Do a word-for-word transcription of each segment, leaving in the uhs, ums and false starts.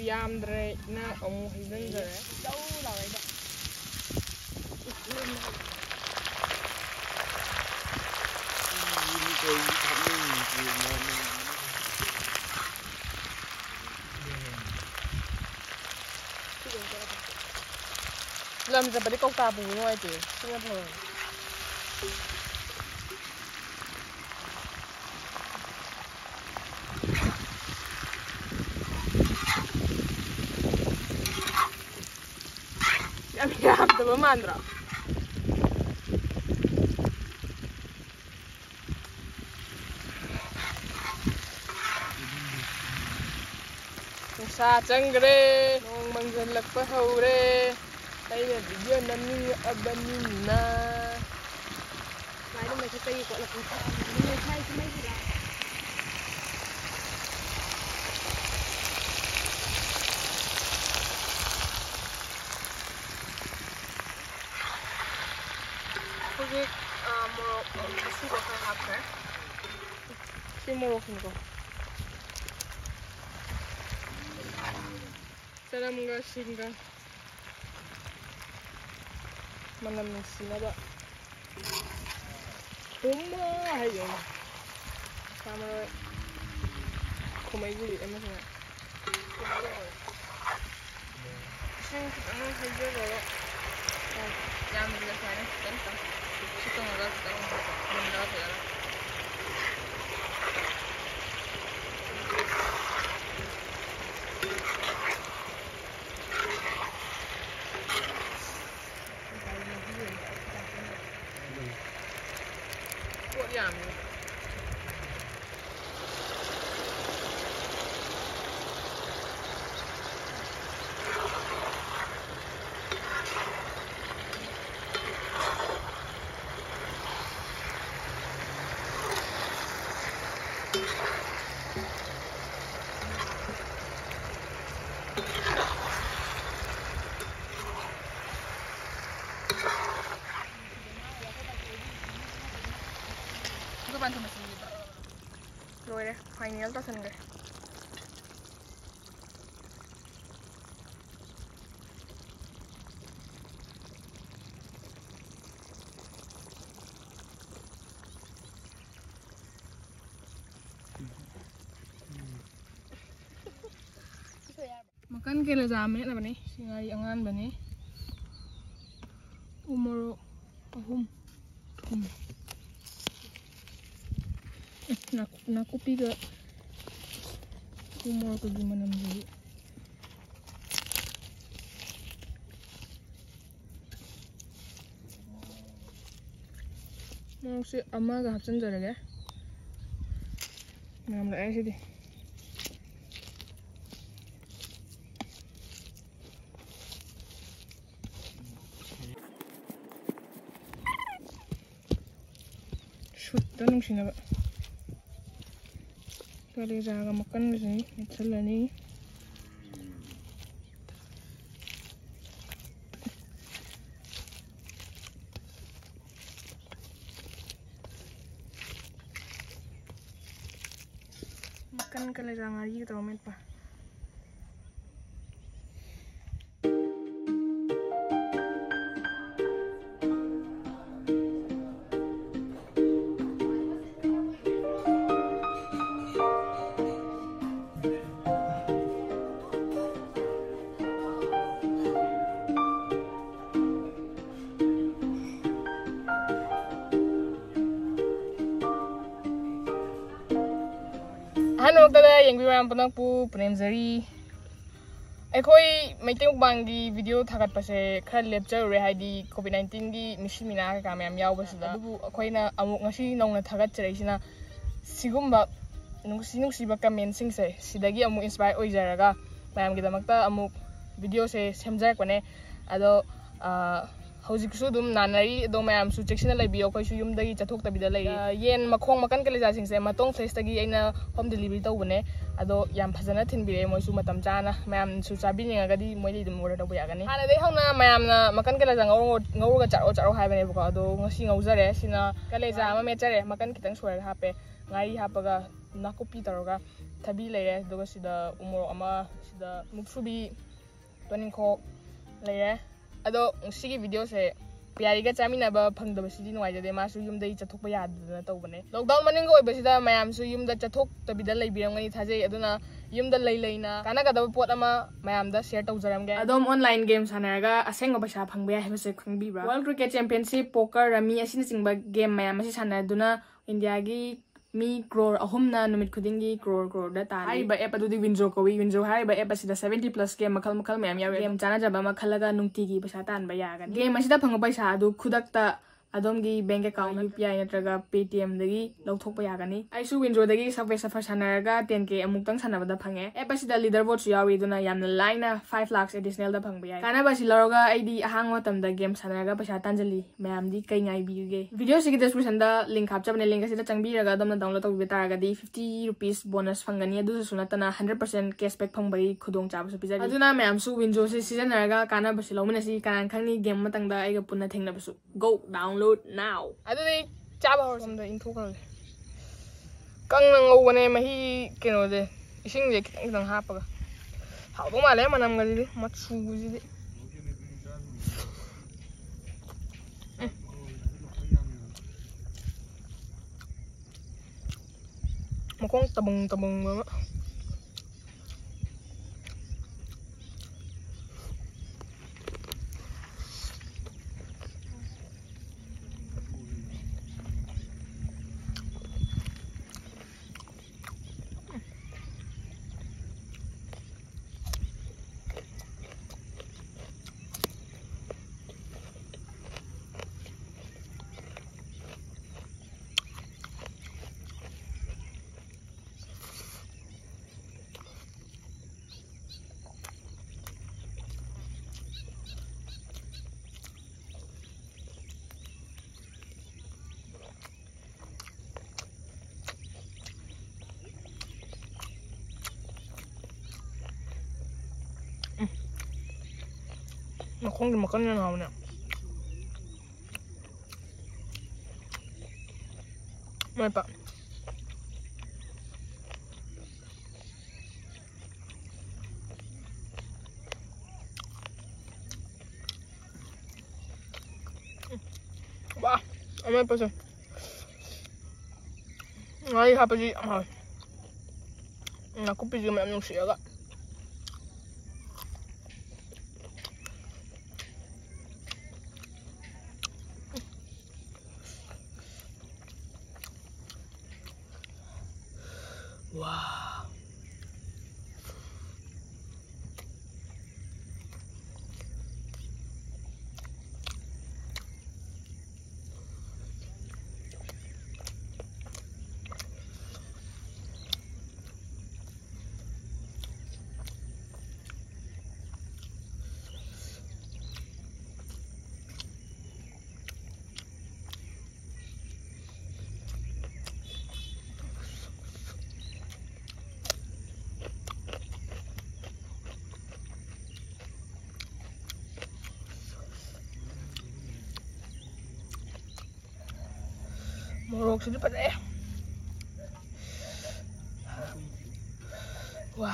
ꯌꯥꯝꯗ꯭ꯔꯦ, ꯏꯅꯥ ꯑꯃꯨꯛ ꯍꯩꯖꯤꯟꯖꯔꯦ꯫ ꯖꯧ ꯂꯥꯎꯔꯦ꯫ ꯂꯝ ꯆꯠꯄꯗꯤ ꯀꯧꯇꯥ ꯄꯨꯕ ꯅꯨꯡꯉꯥꯏꯇꯦ꯫ ꯁꯤꯅ ꯐꯔꯦ꯫ ꯌꯥꯝ ꯌꯥꯝꯗꯕ ꯃꯥꯟꯗ꯭ꯔꯣ? ꯅꯨꯡꯁꯥ ꯆꯪꯈ꯭ꯔꯦ, ꯅꯣꯡ ꯃꯪꯁꯤꯜꯂꯛꯄ ꯍꯧꯔꯦ꯫ ꯑꯩꯅ ꯚꯤꯗꯤꯑꯣ ꯅꯝꯅꯤꯡꯉꯛꯑꯕꯅꯤꯅ꯫ ꯁꯨꯃꯥꯏꯅ ꯃꯊꯛꯇꯒꯤ ꯀꯣꯠꯂꯛꯄ ꯁꯥꯕꯅꯤ꯫ ꯉꯁꯥꯏꯁꯨ ꯃꯩ ꯄꯨꯔꯛꯑꯣ꯫ ꯍꯧꯖꯤꯛ, ꯑ, ꯃꯣꯔꯣꯛ ꯑꯁꯨꯕ ꯈꯔ ꯍꯥꯞꯈ꯭ꯔꯦ꯫ ꯁꯤ ꯃꯣꯔꯣꯛꯁꯤꯅꯤꯀꯣ꯫ ꯆꯅꯝꯒ ꯁꯤꯡꯒ ꯃꯅꯝ ꯅꯨꯡꯁꯤꯅꯕ꯫ ꯊꯨꯝ ꯍꯥꯏꯁꯦ ꯁꯥ ꯃꯔꯣꯏ ꯈꯨꯃꯩꯒꯤ ꯑꯃꯁꯤꯅ꯫ ꯏꯁꯤꯡ ꯈꯤꯇꯪ ꯍꯩꯖꯤꯜꯂꯒ, ꯌꯥꯝꯗ꯭ꯔꯕꯤꯗ ꯁꯨꯃꯥꯏꯅ ꯈꯤꯇꯪ ꯈꯤꯇꯪ ꯁꯤ ꯀꯪꯉꯒ ꯈꯤꯇꯪ ꯃꯨꯜꯂꯒ ꯐꯖꯅ꯫ ꯄꯣꯠ ꯌꯥꯝꯃꯤ꯫ ꯑꯗꯨ ꯄꯥꯟꯊꯣꯛ ꯃꯁꯤꯡꯒꯤꯗꯣ꯫ ꯂꯣꯏꯔꯦ, ꯐꯥꯏꯅꯦꯜ ꯇꯥꯁꯟꯈ꯭ꯔꯦ꯫ ꯃꯀꯟ ꯀꯦꯂꯦꯖꯥ ꯃꯦꯠꯅꯕꯅꯤ꯫ ꯁꯤ ꯉꯥꯔꯤ ꯑꯉꯥꯟꯕꯅꯤ꯫ ꯎ ꯃꯣꯔꯣꯛ ꯑꯍꯨꯝ꯫ ꯊꯨꯝ꯫ ꯎꯝ, ꯅꯥꯀꯨꯞ-, ꯅꯥꯀꯨꯞꯄꯤꯒ ꯎ ꯃꯣꯔꯣꯛꯀꯒꯤ ꯃꯅꯝꯁꯤꯗꯤ꯫ ꯃꯣꯔꯣꯛꯁꯦ ꯑꯃꯒ ꯍꯥꯞꯆꯤꯟꯖꯔꯒꯦ꯫ ꯃꯌꯥꯝ ꯂꯥꯛꯑꯦ ꯁꯤꯗꯤ꯫ ꯁꯨꯠꯇ ꯅꯨꯡꯁꯤꯅꯕ ꯀꯂꯦꯖꯥꯒ ꯃꯀꯟꯒꯁꯤ ꯃꯦꯠꯁꯜꯂꯅꯤ꯫ ꯃꯀꯟ ꯀꯂꯦꯖꯥ ꯉꯥꯔꯤꯒ ꯇꯧꯔ ꯃꯦꯠꯄ꯫ ꯑꯍꯥꯟꯕꯃꯛꯇꯗ ꯌꯦꯡꯕꯤꯕ ꯃꯌꯥꯝ ꯄꯨꯝꯅꯃꯛꯄꯨ ꯄꯨꯅꯦꯝꯖꯔꯤ꯫ ꯑꯩꯈꯣꯏ ꯃꯩꯇꯩ ꯃꯨꯛꯕꯥꯡꯒꯤ ꯚꯤꯗꯤꯑꯣ ꯊꯥꯒꯠꯄꯁꯦ ꯈꯔ ꯂꯦꯞꯆꯔꯨꯔꯦ, ꯍꯥꯏꯗꯤ ꯀꯣꯚꯤꯗ ꯅꯥꯏꯟꯇꯤꯟꯒꯤ ꯃꯤꯁꯤ ꯃꯤꯅꯥ ꯀꯩꯀꯥ ꯃꯌꯥꯝ ꯌꯥꯎꯕꯁꯤꯗ꯫ ꯑꯗꯨꯕꯨ ꯑꯩꯈꯣꯏꯅ ꯑꯃꯨꯛ ꯉꯁꯤ ꯅꯧꯅ ꯊꯥꯒꯠꯆꯔꯛꯏꯁꯤꯅ ꯁꯤꯒꯨꯝꯕ ꯅꯨꯡꯁꯤ ꯅꯨꯡꯁꯤꯕ ꯀꯃꯦꯟꯁꯤꯡꯁꯦ ꯁꯤꯗꯒꯤ ꯑꯃꯨꯛ ꯏꯟꯁꯄꯥꯌꯔ ꯑꯣꯏꯖꯔꯒ ꯃꯌꯥꯝꯒꯤꯗꯃꯛꯇ ꯑꯃꯨꯛ ꯚꯤꯗꯤꯑꯣꯁꯦ ꯁꯦꯝꯖꯔꯛꯄꯅꯦ꯫ ꯑꯗꯣ, ꯑ, ꯍꯧꯖꯤꯛꯁꯨ ꯑꯗꯨꯝ ꯅꯥꯟꯅꯔꯤ, ꯑꯗꯣ ꯃꯌꯥꯝꯁꯨ ꯆꯦꯛꯁꯤꯟꯅ ꯂꯩꯕꯤꯌꯣ꯫ ꯑꯩꯈꯣꯏꯁꯨ ꯌꯨꯝꯗꯒꯤ ꯆꯠꯊꯣꯛꯇꯕꯤꯗ ꯂꯩꯔꯤ꯫ ꯑ, ꯌꯦꯟ ꯃꯈꯣꯡ ꯃꯀꯟ ꯀꯂꯦꯖꯥꯁꯤꯡꯁꯦ ꯃꯇꯣꯡ ꯐ꯭ꯂꯦꯁꯇꯒꯤ ꯑꯩꯅ ꯍꯣꯝ ꯗꯤꯂꯤꯚꯔꯤ ꯇꯧꯕꯅꯦ꯫ ꯑꯗꯣ ꯌꯥꯝ ꯐꯖꯅ ꯊꯤꯟꯕꯤꯔꯛꯑꯦ ꯃꯣꯏꯁꯨ ꯃꯇꯝ ꯆꯥꯅ꯫ ꯃꯌꯥꯝꯁꯨ ꯆꯥꯕꯤꯅꯤꯡꯉꯒꯗꯤ ꯃꯣꯏꯗꯒꯤ ꯑꯗꯨꯝ ꯑꯣꯔꯗꯔ ꯇꯧꯕ ꯌꯥꯒꯅꯤ꯫ ꯍꯥꯟꯅꯗꯩ ꯍꯧꯅ ꯃꯌꯥꯝꯅ ꯃꯀꯟ ꯀꯂꯦꯖꯥ ꯉꯧꯔ-, ꯉꯧꯔꯒ ꯆꯥꯔꯛꯑꯣ, ꯆꯥꯔꯛꯑꯣ ꯍꯥꯏꯕꯅꯦꯕꯀꯣ꯫ ꯑꯗꯣ ꯉꯁꯤ ꯉꯧꯖꯔꯦ꯫ ꯁꯤꯅ ꯀꯂꯦꯖꯥ ꯑꯃ ꯃꯦꯠꯆꯔꯦ, ꯃꯀꯟ ꯈꯤꯇꯪ ꯁꯣꯏꯔꯒ ꯍꯥꯞꯄꯦ, ꯉꯥꯔꯤ ꯍꯥꯞꯄꯒ, ꯅꯥꯀꯨꯞꯄꯤ ꯇꯧꯔꯒ, ꯊꯕꯤ ꯂꯩꯔꯦ, ꯑꯗꯨꯒ ꯁꯤꯗ ꯎꯃꯣꯔꯣꯛ ꯑꯃ, ꯁꯤꯗ ꯃꯨꯛꯊ꯭ꯔꯨꯕꯤ, ꯇꯣꯅꯤꯡꯈꯣꯛ ꯂꯩꯔꯦ꯫ ꯑꯗꯣ ꯉꯁꯤꯒꯤ ꯚꯤꯗꯤꯑꯣꯁꯦ ꯄꯤꯌꯥꯔꯤꯒ ꯆꯥꯃꯤꯟꯅꯕ ꯐꯪꯗꯕꯁꯤꯗꯤ ꯅꯨꯡꯉꯥꯏꯖꯗꯦ꯫ ꯃꯥꯁꯨ ꯌꯨꯝꯗꯒꯤ ꯆꯠꯊꯣꯛꯄ ꯌꯥꯗꯗꯅ ꯇꯧꯕꯅꯦ꯫ ꯂꯣꯛꯗꯥꯎꯟ ꯃꯅꯨꯡꯒ ꯑꯣꯏꯕꯁꯤꯗ ꯃꯌꯥꯝꯁꯨ ꯌꯨꯝꯗ ꯆꯠꯊꯣꯛꯇꯕꯤꯗ ꯂꯩꯕꯤꯔꯝꯒꯅꯤ ꯊꯥꯖꯩ꯫ ꯑꯗꯨꯅ ꯌꯨꯝꯗ ꯂꯩ ꯂꯩꯅ ꯀꯥꯟꯅꯒꯗꯕ ꯄꯣꯠ ꯑꯃ ꯃꯌꯥꯝꯗ ꯁꯤꯌꯔ ꯇꯧꯖꯔꯝꯒꯦ꯫ ꯑꯗꯣꯝ ꯑꯣꯟꯂꯥꯏꯟ ꯒꯦꯝ ꯁꯥꯟꯅꯔꯒ ꯑꯁꯦꯡꯕ ꯄꯩꯁꯥ ꯐꯪꯕ ꯌꯥꯏ ꯍꯥꯏꯕꯁꯦ ꯈꯪꯕꯤꯕ꯭ꯔꯥ? World Cricket Championship, Poker, Rummy ꯑꯁꯤꯅꯆꯤꯡꯕ ꯒꯦꯝ ꯃꯌꯥꯝ ꯑꯁꯤ ꯁꯥꯟꯅꯗꯨꯅ ꯏꯟꯗꯤꯌꯥꯒꯤ ꯃꯤ ꯀ꯭ꯔꯣꯔ ꯑꯍꯨꯝꯅ ꯅꯨꯃꯤꯠ ꯈꯨꯗꯤꯡꯒꯤ ꯀ꯭ꯔꯣꯔ ꯀ꯭ꯔꯣꯔꯗ ꯇꯥꯜꯂꯤ꯫ ꯍꯥꯏꯔꯤꯕ ꯑꯦꯞ ꯑꯗꯨꯗꯤ ꯋꯤꯟꯖꯣ ꯀꯧꯏ꯫ ꯋꯤꯟꯖꯣ ꯍꯥꯏꯔꯤꯕ ꯑꯦꯞ ꯑꯁꯤꯗ seventy plus ꯒꯦꯝ ꯃꯈꯜ ꯃꯈꯜ ꯃꯌꯥꯝ ꯌꯥꯎꯔꯤ꯫ ꯒꯦꯝ ꯆꯥꯟꯅꯖꯕ ꯑꯃ ꯈꯜꯂꯒ ꯅꯨꯡꯇꯤꯒꯤ ꯄꯩꯁꯥ ꯇꯥꯟꯕ ꯌꯥꯒꯅꯤ꯫ ꯒꯦꯝ ꯑꯁꯤꯗ ꯐꯪꯕ ꯄꯩꯁꯥ ꯑꯗꯨ ꯈꯨꯗꯛꯇ ꯑꯗꯣꯝꯒꯤ bank account, U P I ꯅꯠꯇ꯭ꯔꯒ ꯄꯦ ꯇꯤ ꯑꯦꯝꯗꯒꯤ ꯂꯧꯊꯣꯛꯄ ꯌꯥꯒꯅꯤ꯫ ꯑꯩꯁꯨ ꯋꯤꯟꯖꯣꯗꯒꯤ Subway Surfers ꯁꯥꯟꯅꯔꯒ ten K ꯑꯃꯨꯛꯇꯪ ꯁꯥꯟꯅꯕꯗ ꯐꯪꯉꯦ꯫ ꯑꯦꯞ ꯑꯁꯤꯗ leader board ꯁꯨ ꯌꯥꯎꯏ, ꯑꯗꯨꯅ ꯌꯥꯝꯅ ꯂꯥꯏꯅ five lakhs additional ꯗ ꯐꯪꯕ ꯌꯥꯏ꯫ ꯀꯥꯟꯅꯕ ꯑꯁꯤ ꯂꯧꯔꯒ ꯑꯩꯗꯤ ꯑꯍꯥꯡꯕ ꯃꯇꯝꯗ ꯒꯦꯝ ꯁꯥꯟꯅꯔꯒ ꯄꯩꯁꯥ ꯇꯥꯟꯖꯜꯂꯤ꯫ ꯃꯌꯥꯝꯗꯤ ꯀꯩ ꯉꯥꯏꯕꯤꯔꯤꯒꯦ? ꯚꯤꯗꯤꯑꯣꯁꯤꯒꯤ ꯗꯤꯁꯀ꯭ꯔꯤꯞꯁꯟꯗ ꯂꯤꯡꯛ ꯍꯥꯞꯆꯕꯅꯦ꯫ ꯂꯤꯡꯛ ꯑꯁꯤꯗ ꯆꯪꯕꯤꯔꯒ ꯑꯗꯣꯝꯅ ꯗꯥꯎꯟꯂꯣꯗ ꯇꯧꯕꯤꯕ ꯇꯥꯔꯒꯗꯤ fifty rupees bonus ꯐꯪꯒꯅꯤ꯫ ꯑꯗꯨꯗꯁꯨ ꯅꯠꯇꯅ hundred percent cashback ꯐꯪꯕꯒꯤ ꯈꯨꯗꯣꯡꯆꯥꯕꯁꯨ ꯄꯤꯖꯔꯤ꯫ ꯑꯗꯨꯅ ꯃꯌꯥꯝꯁꯨ ꯋꯤꯟꯖꯣꯁꯦ ꯁꯤꯖꯤꯟꯅꯔꯒ ꯀꯥꯟꯅꯕꯁꯤ ꯂꯧꯃꯤꯟꯅꯁꯤ꯫ ꯀꯅꯥꯅ ꯈꯪꯅꯤ, ꯒꯦꯝ ꯑꯃꯇꯪꯗ ꯑꯩꯒ ꯄꯨꯟꯅ ꯊꯦꯡꯅꯕꯁꯨ꯫ Go download now. ꯑꯗꯨꯗꯤ ꯆꯥꯕ ꯍꯧꯔꯁꯤ꯫ ꯁꯣꯝꯗ ꯏꯪꯊꯣꯛꯈ꯭ꯔꯒꯦ꯫ ꯀꯪꯅ ꯉꯧꯕꯅꯦ ꯃꯍꯤ ꯀꯩꯅꯣꯁꯦ꯫ ꯏꯁꯤꯡꯁꯦ ꯈꯤꯇꯪ ꯈꯤꯇꯪ ꯍꯥꯞꯄꯒ꯫ ꯍꯥꯎꯗꯧ ꯃꯥꯜꯂꯦ ꯃꯅꯝꯒꯁꯤꯗꯤ, ꯃꯆꯨꯁꯤꯗꯤ꯫ ꯎꯝ꯫ ꯃꯈꯣꯡ ꯇꯕꯪ ꯇꯕꯪꯕ ꯑꯃ꯫ ꯃꯈꯣꯡꯒꯤ ꯃꯀꯟ ꯌꯥꯝ ꯍꯥꯎꯅꯦ꯫ ꯃꯥꯏ ꯄꯥꯛ꯫ ꯋꯥ, ꯑꯃꯦꯠꯄꯁꯦ꯫ ꯉꯥꯔꯤ ꯍꯥꯞꯄꯁꯤ ꯌꯥꯝ ꯍꯥꯎꯋꯦ꯫ ꯎꯝ, ꯅꯥꯀꯨꯞꯄꯤꯁꯤꯒ ꯃꯌꯥꯝ ꯅꯨꯡꯁꯤꯔꯒ꯫ ꯋꯥ꯫ ꯃꯣꯔꯣꯛꯁꯤꯗꯤ ꯐꯖꯩ꯫ ꯋꯥ꯫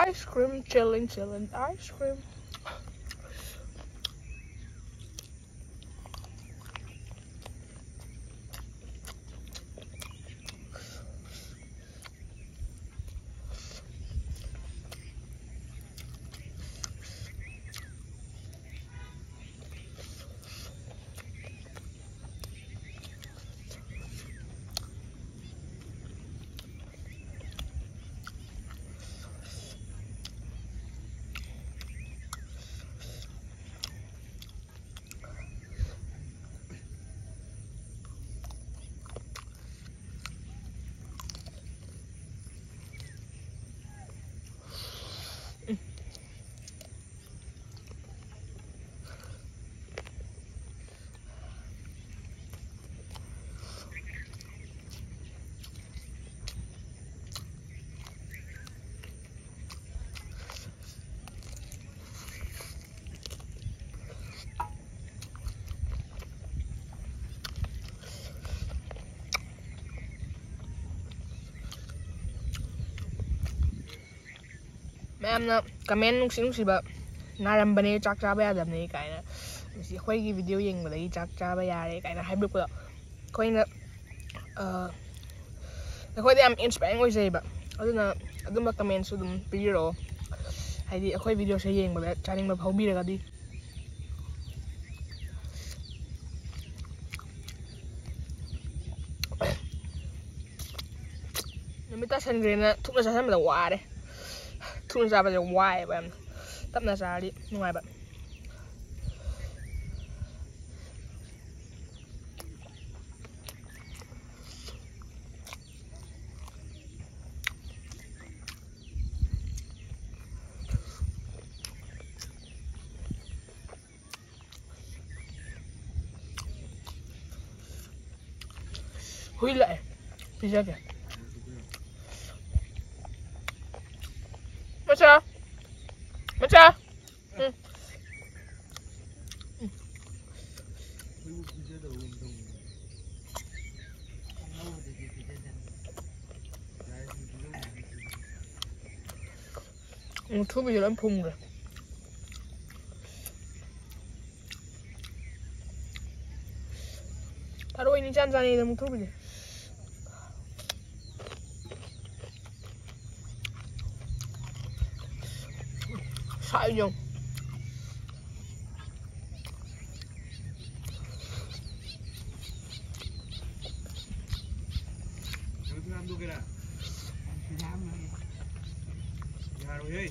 Ice cream, chilling, chilling, ice cream. ꯃꯌꯥꯝꯅ ꯀꯃꯦꯟ ꯅꯨꯡꯁꯤ ꯅꯨꯡꯁꯤꯕ, "ꯅꯥꯔꯝꯕꯅꯦ, ꯆꯥꯛ ꯆꯥꯕ ꯌꯥꯗꯕꯅꯦ" ꯀꯥꯏꯅ, "ꯑꯩꯈꯣꯏꯒꯤ ꯚꯤꯗꯤꯑꯣ ꯌꯦꯡꯕꯗꯒꯤ ꯆꯥꯛ ꯆꯥꯕ ꯌꯥꯔꯦ" ꯀꯥꯏꯅ ꯍꯥꯏꯕꯤꯔꯛꯄꯗꯣ, ꯑꯩꯈꯣꯏꯅ, ꯑ, ꯑꯩꯈꯣꯏꯗ ꯌꯥꯝ ꯏꯟꯁꯄꯥꯏꯔꯤꯡ ꯑꯣꯏꯖꯩꯕ꯫ ꯑꯗꯨꯅ ꯑꯗꯨꯝꯕ ꯀꯃꯦꯟꯁꯨ ꯑꯗꯨꯝ ꯄꯤꯕꯤꯔꯛꯑꯣ, ꯍꯥꯏꯗꯤ ꯑꯩꯈꯣꯏ ꯚꯤꯗꯤꯑꯣꯁꯦ ꯌꯦꯡꯕꯗ ꯆꯥꯅꯤꯡꯕ ꯐꯥꯎꯕꯤꯔꯒꯗꯤ꯫ ꯅꯨꯃꯤꯠ ꯇꯥꯁꯟꯈ꯭ꯔꯦꯅ ꯊꯨꯅ ꯆꯥꯁꯟꯕꯗ ꯋꯥꯔꯦ꯫ ꯊꯨꯅ ꯆꯥꯕꯁꯦ ꯋꯥꯏꯑꯦꯕ ꯌꯥꯝꯅ꯫ ꯇꯞꯅ ꯆꯥꯔꯗꯤ ꯅꯨꯡꯉꯥꯏꯕ꯫ ꯍꯨꯏ ꯂꯥꯛꯑꯦ꯫ ꯄꯤꯖꯒꯦ꯫ ꯃꯆꯥ! ꯃꯆꯥ! ꯎꯝ꯫ ꯎꯝ, ꯊꯨꯕꯤꯁꯦ ꯂꯣꯏ ꯐꯨꯝꯈ꯭ꯔꯦ꯫ ꯊꯔꯣꯏꯅꯤ ꯏꯆꯥꯟ ꯆꯥꯅꯩꯗ ꯃꯨꯛꯊ꯭ꯔꯨꯕꯤꯁꯦ꯫ ꯁꯥꯏ ꯌꯦꯡꯉꯨ꯫ ꯌꯥꯔꯣꯏꯍꯦ꯫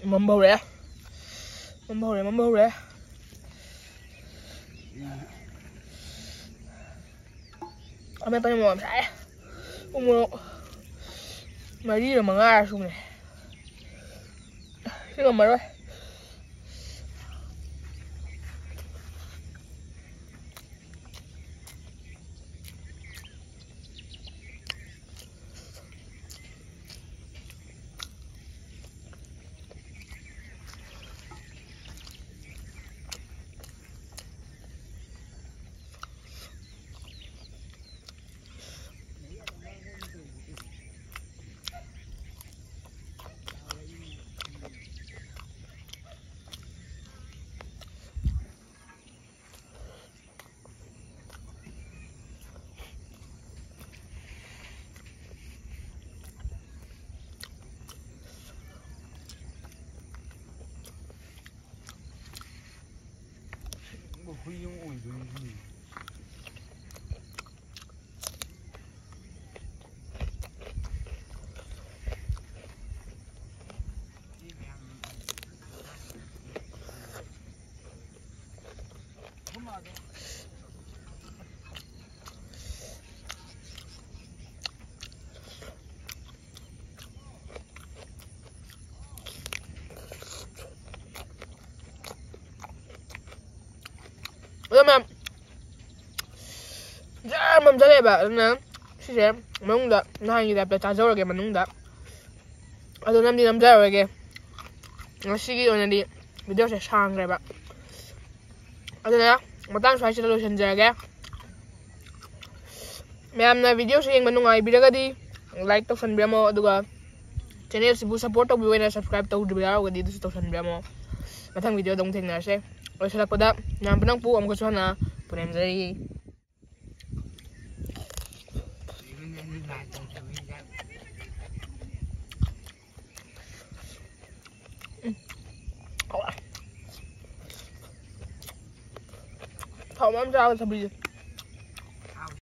ꯃꯝꯕ ꯍꯧꯔꯛꯑꯦ꯫ ꯃꯝꯕ ꯍꯧꯔꯦ, ꯃꯝꯕ ꯍꯧꯔꯦ꯫ ꯑꯃꯦꯠꯄꯅ ꯃꯣꯔꯣꯛ ꯌꯥꯝ ꯁꯥꯏ꯫ ꯎ ꯃꯣꯔꯣꯛ ꯃꯔꯤꯔ ꯃꯉꯥꯔ ꯁꯨꯔꯦ꯫ ꯁꯤ ꯉꯝꯃꯔꯣꯏ꯫ ꯍꯨꯏ ꯑꯃ ꯑꯣꯏꯗꯣꯏꯅꯤ꯫ ꯑꯗꯣ ꯃꯌꯥꯝ ꯖꯔ ꯃꯝꯖꯜꯂꯛꯑꯦꯕ, ꯑꯗꯨꯅ ꯁꯤꯁꯦ ꯃꯅꯨꯡꯗ ꯅꯍꯥꯟꯒꯤ ꯇꯥꯏꯞꯇ ꯆꯥꯖꯧꯔꯒꯦ ꯃꯅꯨꯡꯗ꯫ ꯑꯗꯣ ꯅꯝꯗꯤ ꯅꯝꯖꯔꯔꯣꯏꯒꯦ, ꯉꯁꯤꯒꯤ ꯑꯣꯏꯅꯗꯤ ꯚꯤꯗꯤꯑꯣꯁꯦ ꯁꯥꯡꯈ꯭ꯔꯦꯕ꯫ ꯑꯗꯨꯅ ꯃꯇꯥꯡ ꯁ꯭ꯋꯥꯏꯁꯤꯗ ꯂꯣꯏꯁꯤꯟꯖꯔꯒꯦ꯫ ꯃꯌꯥꯝꯅ ꯚꯤꯗꯤꯑꯣꯁꯦ ꯌꯦꯡꯕ ꯅꯨꯡꯉꯥꯏꯕꯤꯔꯒꯗꯤ ꯂꯥꯏꯛ ꯇꯧꯁꯟꯕꯤꯔꯝꯃꯣ, ꯑꯗꯨꯒ ꯆꯦꯅꯦꯜꯁꯤꯕꯨ ꯁꯞꯄꯣꯔꯠ ꯇꯧꯕꯤꯌꯨ ꯍꯥꯏꯅ ꯁꯕꯁꯀ꯭ꯔꯥꯏꯕ ꯇꯧꯗ꯭ꯔꯤꯕ ꯌꯥꯎꯔꯒꯗꯤ ꯑꯗꯨꯁꯨ ꯇꯧꯁꯟꯕꯤꯔꯝꯃꯣ꯫ ꯃꯊꯪ ꯚꯤꯗꯤꯑꯣꯗ ꯑꯃꯨꯛ ꯊꯦꯡꯅꯔꯁꯦ꯫ ꯂꯣꯏꯁꯤꯜꯂꯛꯄꯗ ꯃꯌꯥꯝ ꯄꯨꯝꯅꯃꯛꯄꯨ ꯑꯃꯨꯛꯀꯁꯨ ꯍꯟꯅ ꯄꯨꯅꯦꯝꯖꯔꯤ꯫ ꯊꯥꯎ ꯃꯌꯥꯝ ꯆꯥꯕ ꯊꯕꯤꯁꯦ꯫